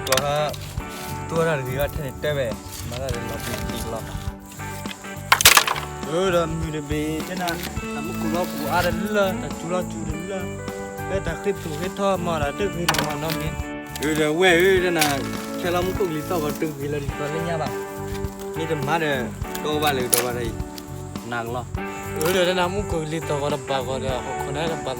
လီၤ, သူၣ်ဝဲဒၣ်တဂ့ၤဘၣ်ထဲန့ၣ်တဲဝဲ, မၤတၢ်ဒီးလီၤပျံၤတံၢ်လီၤ. အၢ ဒီးမုၢ်တဘ့ၣ်တဲနၤ, တၢ်မူခိၣ်လီၤပူၤအါတလၢ, တၢ်စူၤလီၤစူၤတလၢ, ဖဲတၢ်ဃ့ထူၣ်ဃ့ထီမၤတၢ်တဂ့ၤလီၤမၤနီတမံၤ. အၢ ဒီးဝဲၢ်ဧၢ တဲနၤ, ခဲလီၤမူခိၣ်ကလံၤသီၣ်ဂီၤတဂ့ၤလီၤဒ်သိးလၢညါဘၣ်, မ့ၢ်တမၤဒီး ကီဘၣ်လၢကဒီးဘၣ်တၢ်အံၤ, နးကလီၤ. အၢ ဒီးတဲနၤမူခိၣ်ကလံၤသီၣ်ဂီၤတဘၣ်ဂီၤဒီး ဟီၣ်ခိၣ်န့ၣ်တဘၣ်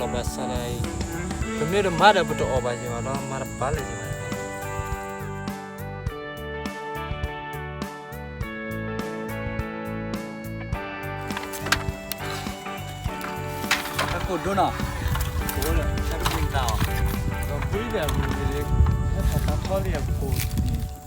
လီၢ်ဘၣ်စးတၢ်အံၤ, ပမ့ၢ်တမၤဒီးပတအီၣ်ဘၣ်ယံၤဘၣ်ဒီး မၤတဘၣ်လၢၤယံၤဘၣ်. တၢ်ကိၢ်ဒိၣ်နီၤ, ကိၢ်လၢတၢ်တပူၤတၢ်အီၤ, ဒီးဘုလံဒီးအပူၤန့ၣ်, ဟဲဖးသးထီလံအပူၤန့ၣ်. အီၣ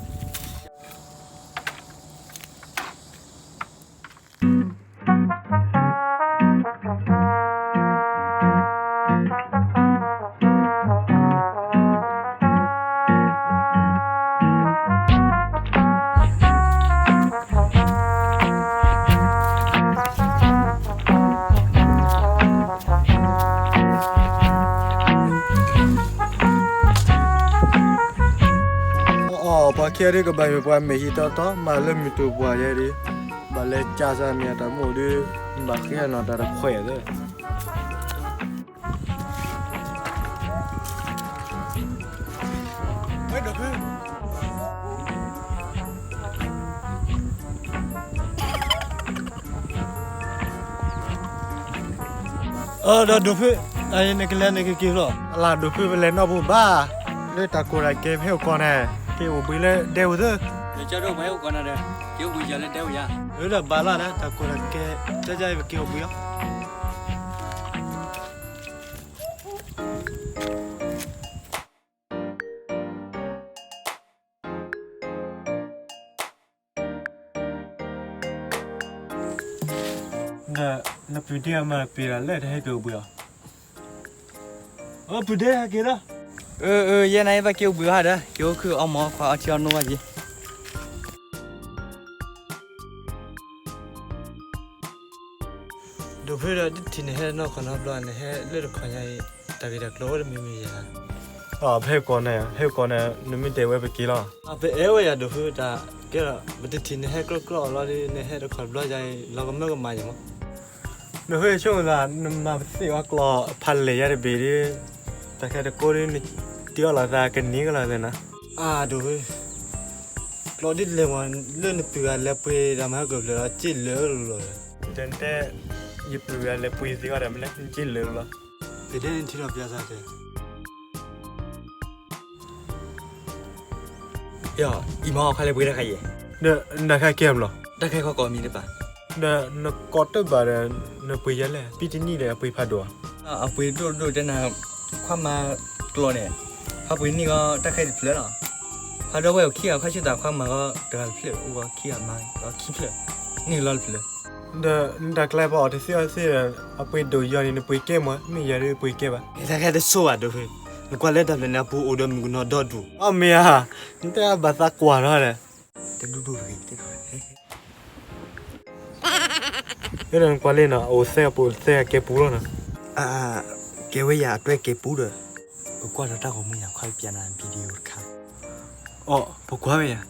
် ပှၤခံဂၤဒ်ကဘၣ်မ့ၢ်ပှၤမဲာ်ဟံၣ်တီတီ မၤလၢမုၢ်တူာ်ပှၤယဲဒ်, ဘၣ်လဲၤကၢ်စၢ်မ့ၢ်တၢ်မူဒ်, ဘၣ်ဃ့အနီၢ်တၢ်တခွဲးသ့. အၢ ဒီးဒိၣ်ဖု, နကလဲၤနကက့ၤလီၤ. အလၢဒိၣ်ဖု ပလဲၤနီၢ်ပူၤဘၣ်, လၢတၢ်ကိၢ်တၢ်ကဲပဟဲအိၣ်ကီၢ်န့ၣ်, က့ၤအိၣ်ဘှံးလၢဒဲအိၣ်သၢ. ကၠီဒိၣ်ပှၤဟဲအိၣ်ကီၢ်န့ၣ်ဒီး, က့ၤအိၣ်ဘှံးယၤလၢဒဲအိၣ်ယၤ. အၢ ဒီးဘၣ်လီၤဒီး တၢ်ကိၢ်တၢ်ကဲ, ကၠီကၠီအံၤပက့ၤအိၣ်ဘှံးလီၤ. ဒီးနပုၢ်ဒ့အမါတပ့ၤဒီးလၢတဟဲက့ၤအိၣ်ဘှံးအီၤ. အပုၢ်ဒ့ဟဲက့ၤလီၤ. အၢ အၢ ယဲနၤအံၤဘၣ်က့ၤအိၣ်ဘှံးအီၤဒီး က့ၤအိၣ်ခုၣ်အီၣ်မ့ၤခွါအီထံအီနိဘၣ်က့ၤ. ဒိၣ်ဖုဒီး တထံၣ်နဟဲနီၢ်ခီနီတဘျီ နဟဲလၢတခီညါအံၤ တၢ်ဂ့ၢ်တၢ်ကျိၤအိၣ်တမံၤမံၤယဲၢ်ဧါ. ပဟဲကီၢ်န့ၣ် ဟဲကီၢ်န့ၣ် နမ့ၢ်တဲဝဲပက့ၤလီၤ. ပအဲၣ်ဝဲယၤဒိၣ်ဖုတၢ်ကဲဒီး ပတထံၣ်နဟဲကျီကျီအီၤလီၤဒီး နဟဲတခီတဘျီညါအံၤ လီၤကမၢကမၣ်ယဲၢ်မး. နဟဲဆိကမိၣ်သး နမၤပသ့ၣ်အီၤကျီၢ်ဖးလဲၢ်ယါတဘ့ၣ်ဒီး တၢ်ခဲတကိးဒီး နတ့အီၣ်လီၤသးကန့ၢ်ကလီၤသ့နီၤ. အၢ ဒိၣ်ဖု ကျီၢ်ဒ်လဲၣ်မး လၢနပုၢ်ဂၤလဲၤပှ့ၤတၢ်မၤဟဲကၢၢ်ဖျၢၣ်ဒီး က့ၢ်လၢာ်လီၤ. တဲတဲ ယပုၢ်ဂၤလဲၤပှ့ၤသ့အီၤဒီး မ့ၢ်လဲၣ် က့ၢ်လၢာ်လီၤ. ဖဲဒဲနထံၣ်ဒီးပျၢ်သးကဲ အံၤမ့ၢ်ခွါလဲၤပှ့ၤတၢ်ခါယဲၢ်, ဒီးနတၢ်ခါကဲမးလီၤ. တၢ်ခါခီကိးမံၤတပၤ, ဒီးနကိးတၢ်ဘၣ်ဒီး နပှ့ၤယဲၢ်လဲၣ် ပံတနံၣ်ဒီးအပှ့ၤဖးဒိၣ်ဧါ. အပှ့ၤဒိၣ်ဒိၣ်တဲနၤ, ခွါမၤကျီၢ်န့ၣ်, ခွါပှ့ၤနံၣ်ဂီၢ်တၢ်ခါတဖျၢၣ်လီၤ. ခွါဒီဝဲၢ်အိၣ်ခံဂၤ ခွါဆၢတၢ်ခွါမၤဂီၢ်တဂၤတဖျၢၣ် အိၣ်ဂီၢ်ခံဂၤမၤဂီၢ်ခံဖျၢၣ်, နံၣ်လီၤတဖျၢၣ် ဒီးနတၢ်ကျဲပှၤအီၣ်တသ့အီသ့ဒီး အပှ့ၤဒိၣ်ယီၤန့ၣ် နပှ့ၤကဲမး မ့ၢ်ယၤဒီးပှ့ၤကဲဘၣ်. တၢ်ခါတဆိဘၣ်ဒိၣ်ဖု, နကွၢ်လၢတၢ်ဖျၢၣ်န့ၣ် အပူၤအိၣ်ဒီးမုၣ်ကနီၤဒီဒူၣ်. အီၣ်မ့ၢ်ဧါ, နတဲဘၣ်သးကွၢ်ထီၣ်ဒီး တဒူၣ်ဒိၣ်တဂ့ၤ, တဲဒီးနကွၢ်လံနီၤ အအိၣ်သဲအပူၤသဲအကဲပူၤလီၤနီၤ. ကဲဝဲယၤအတွဲကဲပူၤဒီး ပကွၢ်ဒီးတၢ်ဂီၤမူယၤ ခွါပျၢ်နၤ video တခါ. အီၣ် ပကွၢ်ဝဲယၤ.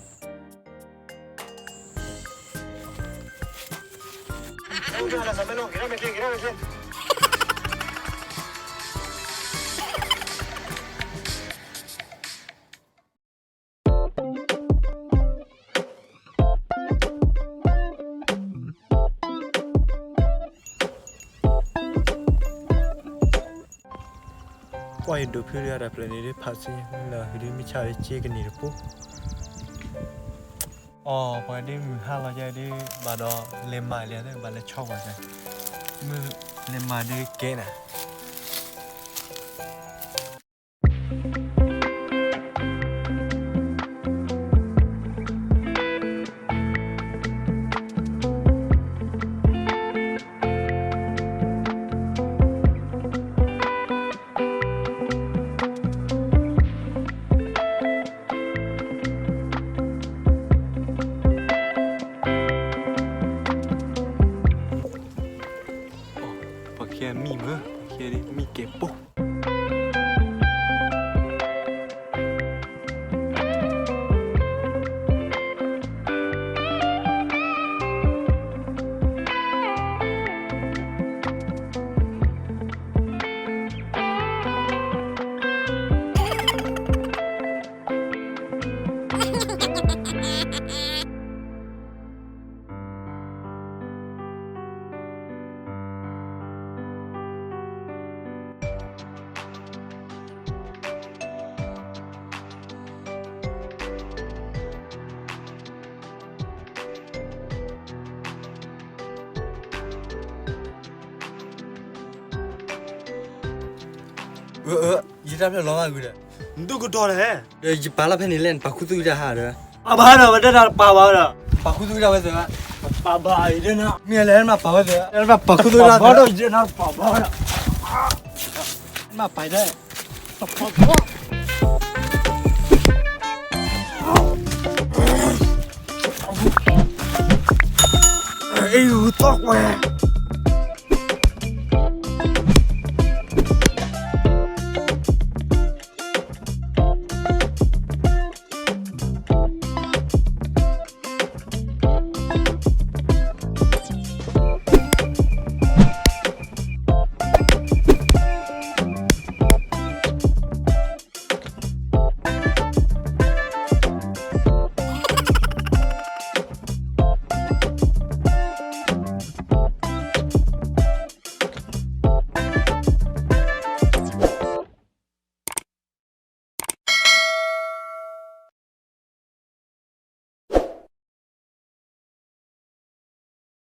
ကွၢ်ယဒိးဖုဒၣ်တၢ်ဖျၢၣ်န့ၣ်ဒ်ဖးစ့လၢဟူဒ်မုၢ်ဆါဒ်က့ကနံၣ်တပူၤ. အီ ပှၤဒ်မုၢ်ဟါလီၤယဲဒ် ဘၣ်ဒီးလဲၤမၤလဲၤသ့ ဘၣ်လဲၤဆီပှၤက မုၢ်လဲၤမၤဒ်ကဲနၤ. ပှၤခံဂၤမံမုၢ် ပှၤခံဂၤဒ်မံကဲးပိၢ်. အၢ အၢ ယတၢ်ဖျၢၣ်လီၤမးဂုာ်ဒီး, နဒုးကတီၢ်လဲၣ်, ဒီးယပာ်လီၤဖဲန့ၣ်လဲၣ် နပာ်ခူသူၣ်က့ၤတၢ်ဟးဒီး, ပာ်ဘၣ်ဒီး ဝဲတဒၣ်ပာ်ဘၣ်ဒီး, ပာ်ခူသူၣ်က့ၤတၢ်ဝဲသ့ၣ်, ပာ်ဘၣ်အံၤဒ်နၤ, မ့ၢ်လဲၣ် နမ့ၢ်ပာ်ဝဲသ့ၣ်, နမ့ၢ်ပာ်ခူသူၣ်က့ၤတၢ်ဝဲသ့ၣ်, ပာ်ဘၣ်ဒီး နမ့ၢ်ပာ်ဝဲဒီး, နမ့ၢ်ပာ်ဒီး, အ့ သီၣ်ကွဲ